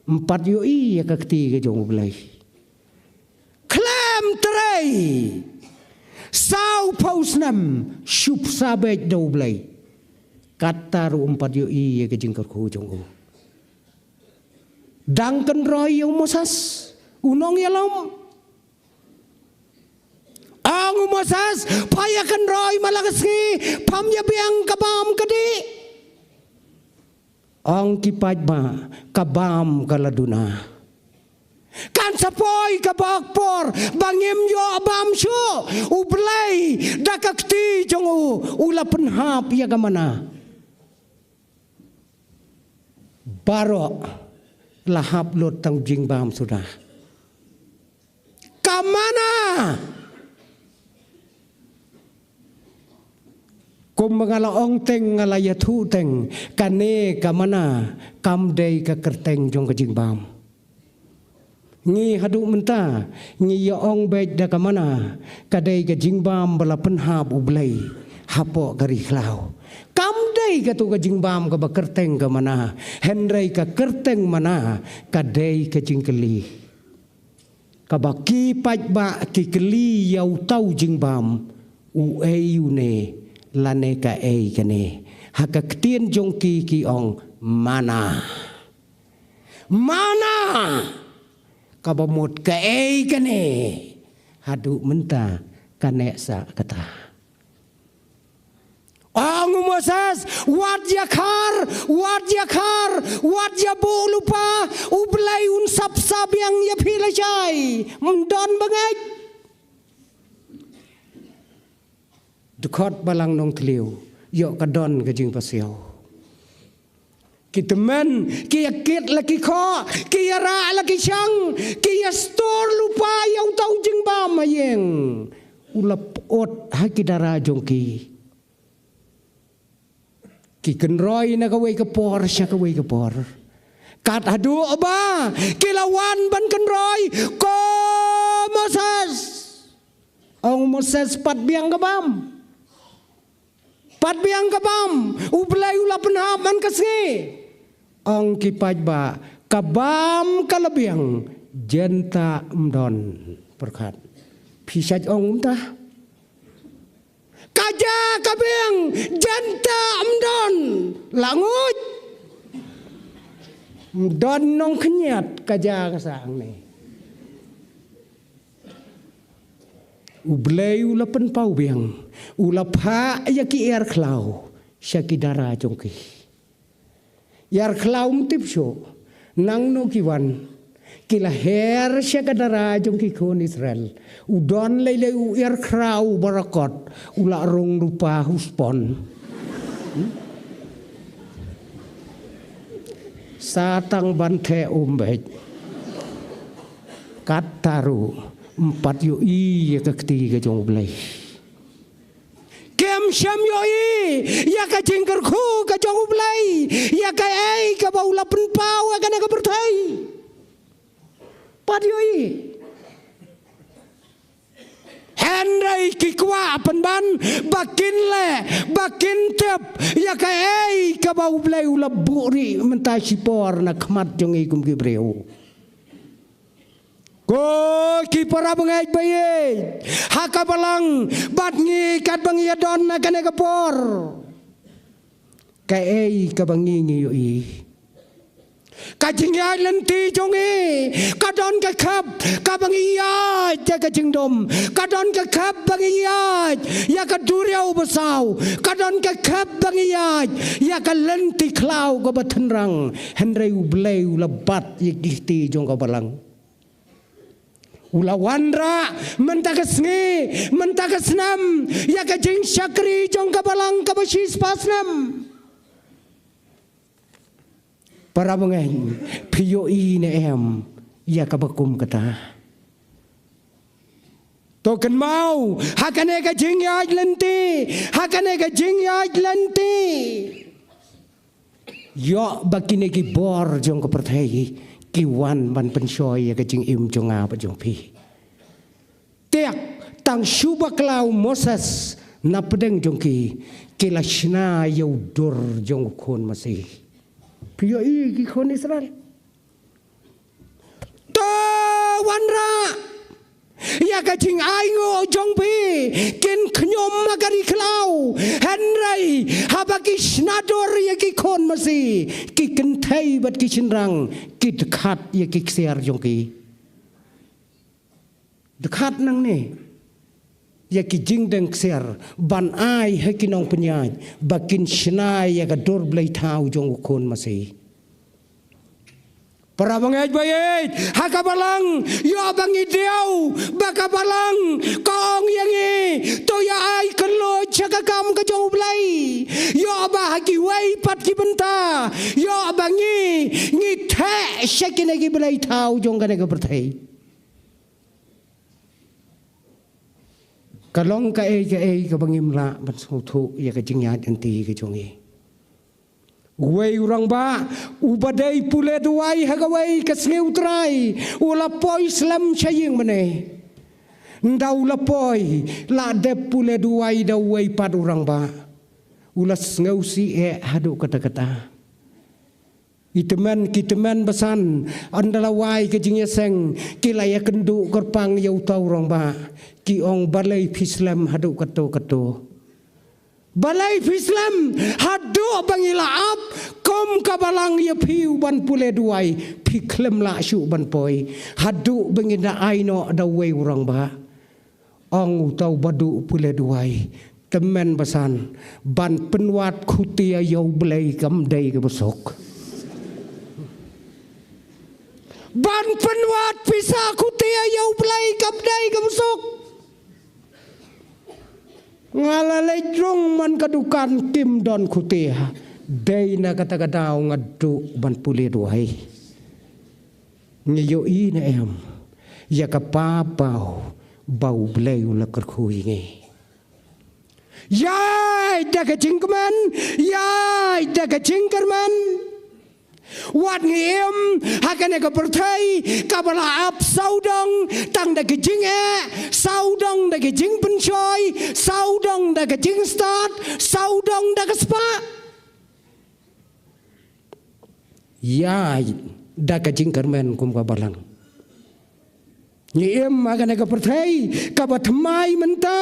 Ym pat ïohi ïa ka kti ka jong U Blei. Khlem trei sawphew snem shu bsa beit da U Blei. Kata ruh ym pat ïohi ïa ka jingkyrkhu jong u. Dang kynroi ïa u Moses u nongïalam. Ong u Moses, pha ïa kynroi man la ka sngi, pham ïa biang ka bam ka dih. Ong ki paidbah, ka bam ka la duna. Kan sa poi ka bok por ba ngim ïoh bam shuh. U Blei da ka kti jong u u la pynhap ïa ka mana. Baroh la hap lut tang jingbam suda. Ka mana. Kum ba nga la ong teng, nga la ïathuh teng, kane ka mana kam dei ka kyrteng jong ka jingbam. Ngi haduh mynta ngi ïa ong beit da ka mana, ka dei ka jingbam ba la pynhap U Blei hapoh ka ri khlaw. Kam dei kato ka jingbam kaba kyrteng ka mana, hynrei ka kyrteng mana ka dei ka jingkylli. Kaba ki paidbah ki kylli ïa uta u jingbam, uei une lane kaei kane. Ha ka ktien jong ki ki ong mana. Mana. Kaba mut kaei kane. Haduh mynta ka neh sah kata. Ong u Moses, wat ïakhar, wat ïakhar, wat ïabuh lypa, U Blei un sa bsa biang ïa phi lashai. Ym don ba ngeit. Dkhot balang nongthliew, ïoh ka don ka jingpasiaw. Ki tymmen, ki ïa kit la ki khoh, ki ïa rah la ki shang, ki ïa stur lypa ïa uta u jingbam ha ïing. U la pyut ha ki dara jong ki. Ki kynroi na kawei ka por sha kawei ka por. Kat haduh ba ki la wan ban kynroi, ko Moses. Ong Moses, pat biang ka bam. Pat biang ka bam, U Blei u la pynhap man ka sngi. Ong ki paidbah, ka bam ka la biang, jynta ym don. Pyrkhat. Phi shait ong kumta. Ka ja ka biang, janta ym don. La nguid. Ym don nongkhñiat ka ja ka sah hangne. U Blei u la pynpaw biang, u la phah ïa ki ïar khlaw sha ki dara jong ki. Ïar khlaw ym tip shuh nangno ki wan. Ki la her sha ka dara jong ki khun Israel. U don lei lei u ïar khlaw barakot, u la rung rupa huspon. Sa tang ban theh um beit. Katta ruh ym pat ïohi ïa ka kti ka jong U Blei. Kim shym ïohi ïa ka jingkyrkhu ka jong U Blei ïa kaei kaba u la pynpaw ïa kane ka pyrthei. Pat ïohi. Hynrei ki kwah pynban ba kin leh, ba kin tip ïa kaei kaba U Blei u la buhrieh mynta shipor na khmat jong ngi kum ki briew. Ko ki para bangeit ba ïeit ha ka balang, bad ngi katba ngi ïa don ha kane ka por. Kaei kaba ngi ngi ïohi. Ka jingïaid lynti jong ngi ka don ka khep kaba ngi ïaid ïa ka jingdum. Ka don ka khep ba ngi ïaid ïa ka duriaw basaw. Ka don ka khep ba ngi ïaid ïa ka lynti khlaw kaba tynrang. Hynrei U Blei u la bat ïa ki kti jong ka balang. U la wanrah mynta ka sngi, mynta ka snem, ïa ka jingshakri jong ka balang kaba shispah snem. Para bangeit, phi ïohi ne em ïa kaba kum kata? To kynmaw ha kane ka jingïaid lynti, ha kane ka jingïaid lynti. Ïoh ba kine ki bor jong ka pyrthei ki wan ban pynshoi ïa ka jingim jong nga bad jong phi. Te tang shu bakla u Moses na pdeng jong ki, ki la shna ïa u dur jong u khun masi. Phi ïohi ki khun Israel. To wanrah ïa ka jingainguh jong phi, kin khñium ha ka ri khlaw. Hynrei haba ki shna dur ïa ki khun masi, ki kynthei bad ki shynrang ki dkhat ïa ki ksiar jong ki. Dkhat nangne ïa ki jingdeng ksiar ban ai ha ki nongpynïaid ba kin shna ïa ka dur blei thaw jong u khun masi. Para bangeit ba ïeit ha ka balang, ïoh ba ngi diaw ba ka balang ka ong ïa ngi, to ïa ai kylluid sha ka kam ka jong U Blei. Ïoh ba ha kiwei pat ki bynta ïoh ba ngi ngi theh sha kine ki blei thaw jong kane ka pyrthei. Ka long kaei kaei kaba ngim lah ban sngewthuh ïa ka jingïaid lynti ka jong ngi. Uwei u rangbah uba dei pule duwai ha kawei ka sngi U Trai u la poi slem sha ïing mane. Ynda u la poi, la dep pule duwai da uwei pat u rangbah. U la sngewsih eh haduh katta katta. I tymmen ki tymmen basan, ynda la wai ka jingïaseng, ki la ïakynduh kyrpang ïa uta u rangbah, ki ong, balei phi slem haduh katto katto? Balei phi slem haduh ba ngi la ap kum ka balang ïa phi u ban pule duwai, phi khlem lah shuh ban poi haduh ba ngi da ai noh da uwei u rangbah? Ong uta u baduh pule duwai, tymmen basan, ban pynwad khutia ïa U Blei kam dei kaba suk. Ban pynwad pisa khutia ïa U Blei kam dei kaba suk. Nga la leit rung man ka dukan, kim don khutia. Dei na kata ka daw nga duh ban pule duwai. Ngi ïohi ne em ïa ka paw ba U Blei u la kyrkhu ïa ngi? Ïaid da ka jingkmen, ïaid da ka jingkyrmen. Wat ngi im ha kane ka pyrthei kaba la ap sawdong tang da ka jingeh, sawdong da ka jingpynshoi, sawdong da ka jingstad, sawdong da ka spah. Ïaid da ka jingkyrmen kum ka balang. Ngi im ha kane ka pyrthei kaba thymmai mynta.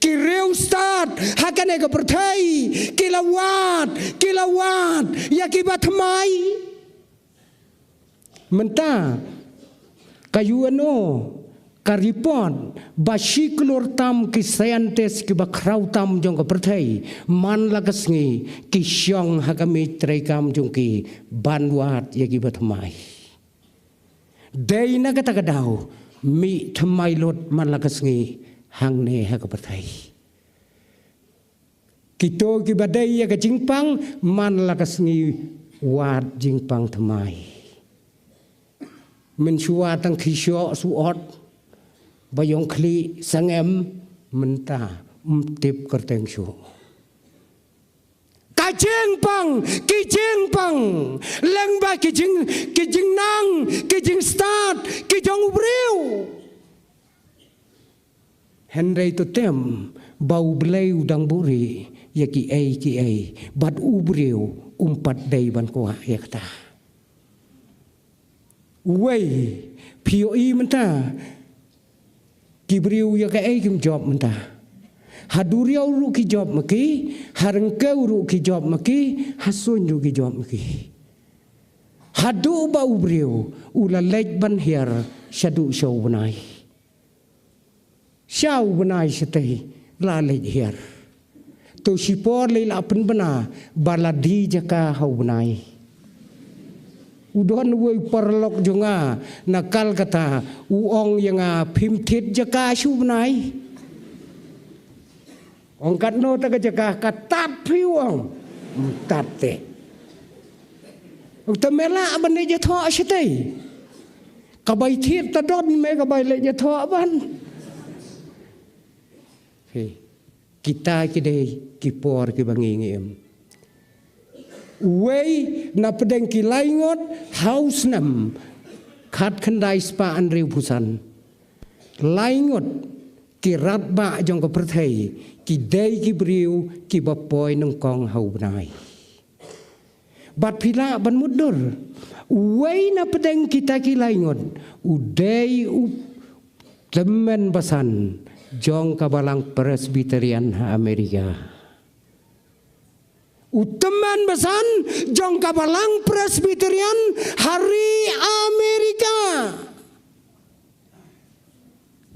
Ki riewstad ha kane ka pyrthei ki la wad, ki la wad ïa kiba thymmai. Mynta ka U N O ka report ba shi klur tam ki scientist kiba khraw tam jong ka pyrthei man la ka sngi ki shong ha ka miej treikam jong ki ban wad ïa kiba thymmai. Dei na kata ka daw mih thymmai lut man la ka sngi hangne ha ka pyrthei. Kito kiba dei ïa ka jingpang man la ka sngi wad jingpang thymmai. Mynshuwa tang ki shoh suot ba ïong khlieh sangem, mynta ym tip kyrteng shuh. Ka jingpang, ki jingpang lyngba ki jing, ki jingnang, ki jingstad ki jong u briew. Hynrei to tem ba U Blei u dang buhrieh ïa kiei kiei bad u briew um pat dei ban kwah ïa kata. Uwei, phi ïohi mynta ki briew ïa kaei kim jop mynta. Ha duriaw ruh ki jop ma ki, ha ryngkew ruh ki jop ma ki, ha suiñ ruh ki jop ma ki. Haduh ba u briew u la leit ban hiar shaduh sha u bnai. Sha u bnai shatei la leit hiar. To shipor lei la pynbna ba la die jaka ha u bnai. U don uwei u paralok jong nga na Kolkata u ong ïa nga, phim thied jaka sha u bnai. Ong katno ta ka jaka, ka tad phi u ong. Ym tad te. Ong te me lah ban leit ïathoh shatei. Ka bai thied ta don me ka bai leit ïathoh ban. He. Kita ki dei ki por kiba ngi ngi im. Uwei na pdeng ki lai ngut ha u snem khatkhyndai spah hynriewphew san. Lai ngut ki radbah jong ka pyrthei ki dei ki briew kiba poi nyngkong ha u bnai. Bad phi lah ban mutdur, uwei na pdeng kita ki lai ngut u dei u tymmen basan jong ka Balang Presbyterian ha Amerika. U tymmen basan jong ka Balang Presbyterian ha ri Amerika.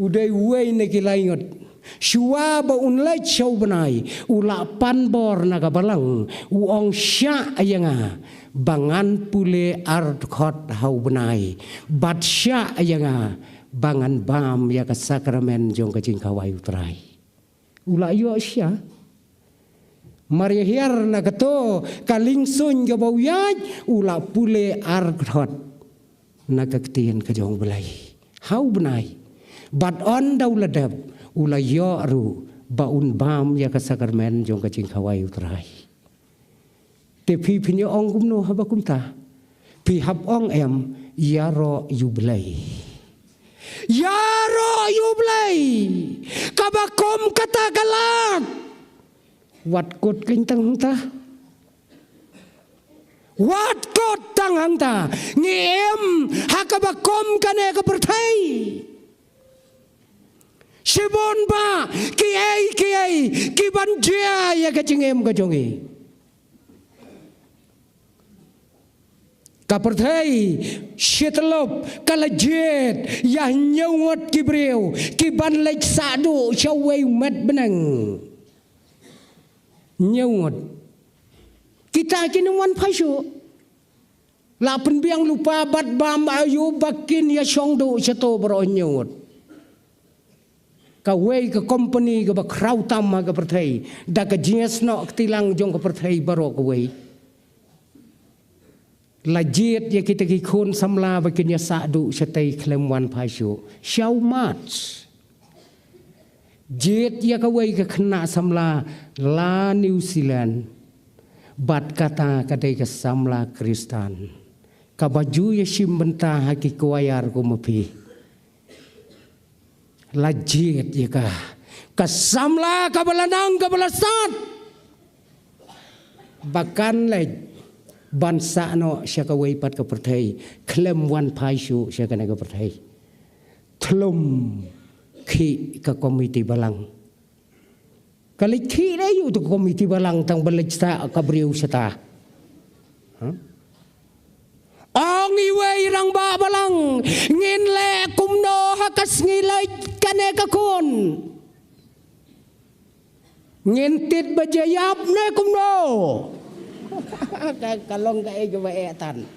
U dei uwei na ki lai ngut. Shuwa ba un leit sha u bnai, u la pan bor na ka balang, u ong shah ïa nga ba ngan pule ar dkhot ha u bnai, bad shah ïa nga ba ngan bam ïa ka sakramen jong ka jingkhawai u Trai. U la ïoh sha. Mar ïa hiar na kato ka liengsuiñ kaba u ïaid, u la pule ar dkhot na ka ktien ka jong u Blei ha u bnai. Bad ynda u la dep, u la ïoh ruh ba un bam ïa ka sakramen jong ka jingkhawai u Trai. Te phi phin ïa ong kumno haba kumta? Phi hap ong em, ïaroh ïa u Blei. Ïaroh ïa u Blei. Kaba kum kata ka lad. Wat kut kein tang hangta. Wat kut tang hangta. Ngi im ha kaba kum kane ka pyrthei. Shibun bah kiei kiei kiban jia ïa ka jingim ka jong ngi. Ka pyrthei shi tyllup ka la jied ïa hynñiew ngut ki briew kiban leit sahduh sha uwei u met bneng. Hynñiew ngut. Kita kin ym wan phai shuh. La pynbiang lypa bad bam aïu ba kin ïa shong duh shato baroh hynñiew ngut. Kawei ka kompani kaba khraw tam ha ka pyrthei, da ka jingïasnoh kti lang jong ka pyrthei baroh kawei, la jied ïa kita ki khun samla ba kin ïa sahduh shatei khlem wan phai shuh. Sha u Mars. Jied ïa kawei ka khynnah samla la New Zealand. Bad kata ka dei ka samla Khristan kaba ju ïashim bynta ha ki kwaiar kum ma phi. La jied ïa ka, ka samla kaba la nang kaba la sat ba kan leit ban sah noh sha kawei pat ka pyrthei khlem wan phai shuh sha kane ka pyrthei. Thlum khih ka komiti balang. Ka leit khih da ïa u te ka komiti balang tang ba leit sah ka briew shata. Ong iwei i rangbah balang, ngin leh kumno ha ka sngi leit kane ka khun? Ngin tied bad jaiap ne kumno? Ka, ka long kaei kaba eh than.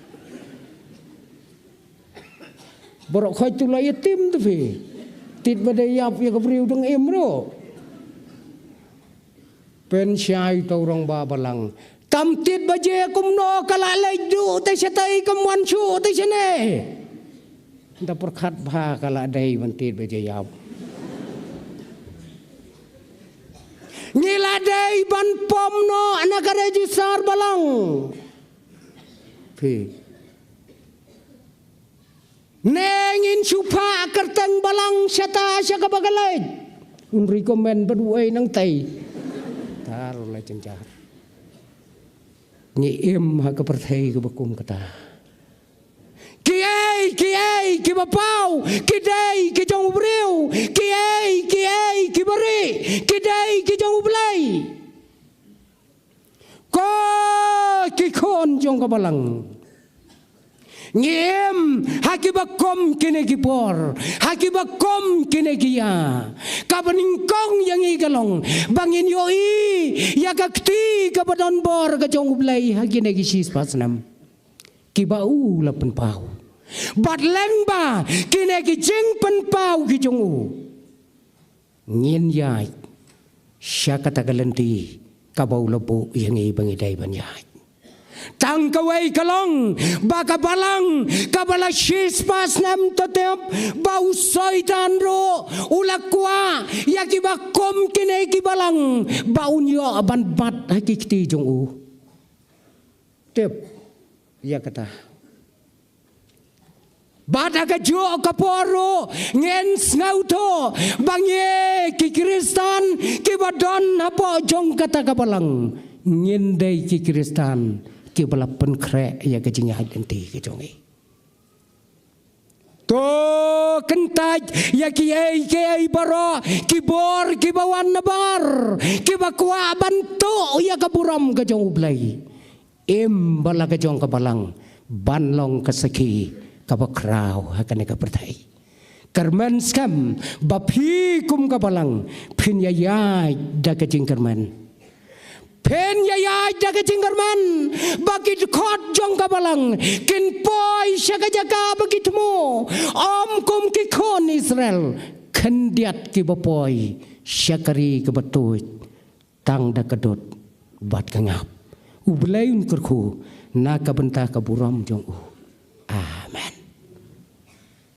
Baroh khoit tu la ïa tim tu phi. Tied bad jaiap ïa ka briew dang im ruh. Pynshai uto u rangbah balang. Kam tied bad jaiap kumno ka la leit duh te shatei kam wan shuh te shane. Nda pyrkhat bha ka la dei ban tied bad jaiap. Ngi la dei ban pom noh na ka register balang. Phi. Ne ngin shu phah kyrteng balang shata sha kaba ka leit. Un recommend bad uei nangtei. Tar la jynjar. Ngi im ha ka pyrthei kaba kum kata. Kiei kiei kiba paw ki dei ki jong u briew. Kiei kiei kiba rieh ki dei ki jong U Blei. Ko ki khun jong ka balang, ngi im ha kiba kum kine ki por, ha kiba kum kine ki ïa. Kaba nyngkong ïa ngi ka long ba ngin ïohi ïa ka kti kaba don bor ka jong U Blei ha kine ki shispah snem kiba u la pynpaw. Bad lyngba kine ki jingpynpaw ki jong u, ngin ïaid sha kata ka lynti kaba u la buh ïa ngi ba ngi dei ban ïaid. Tang kawei ka long ba ka balang kaba la shispah snem to tep, ba u Soitan ruh u la kwah ïa kiba kum kine ki balang ba un ïoh ban bat ha ki kti jong u. Tip ïa kata. Bad ha kajuh ka por ruh ngin sngewthuh ba ngi ki Khristan kiba don hapoh jong kata ka balang, ngin dei ki Khristan kiba la pynkhreh ïa ka jingïaid lynti ka jong ngi. To kyntait ïa kiei kiei baroh ki bor kiba wan na bar, kiba kwah ban tuh ïa ka burom ka jong U Blei. Im ba la ka jong ka balang ban long ka sakhi kaba khraw ha kane ka pyrthei. Kyrmen skhem ba phi kum ka balang phin ïaid da ka jingkyrmen. Phin ïaid da ka jingkyrmen ba ki dkhot jong ka balang kin poi sha ka jaka ba ki thmu, ym kum ki khun Israel khyndiat kiba poi sha ka ri kaba tuid tang da ka dud bad ka ngap. U Blei un kyrkhu na ka bynta ka burom jong u.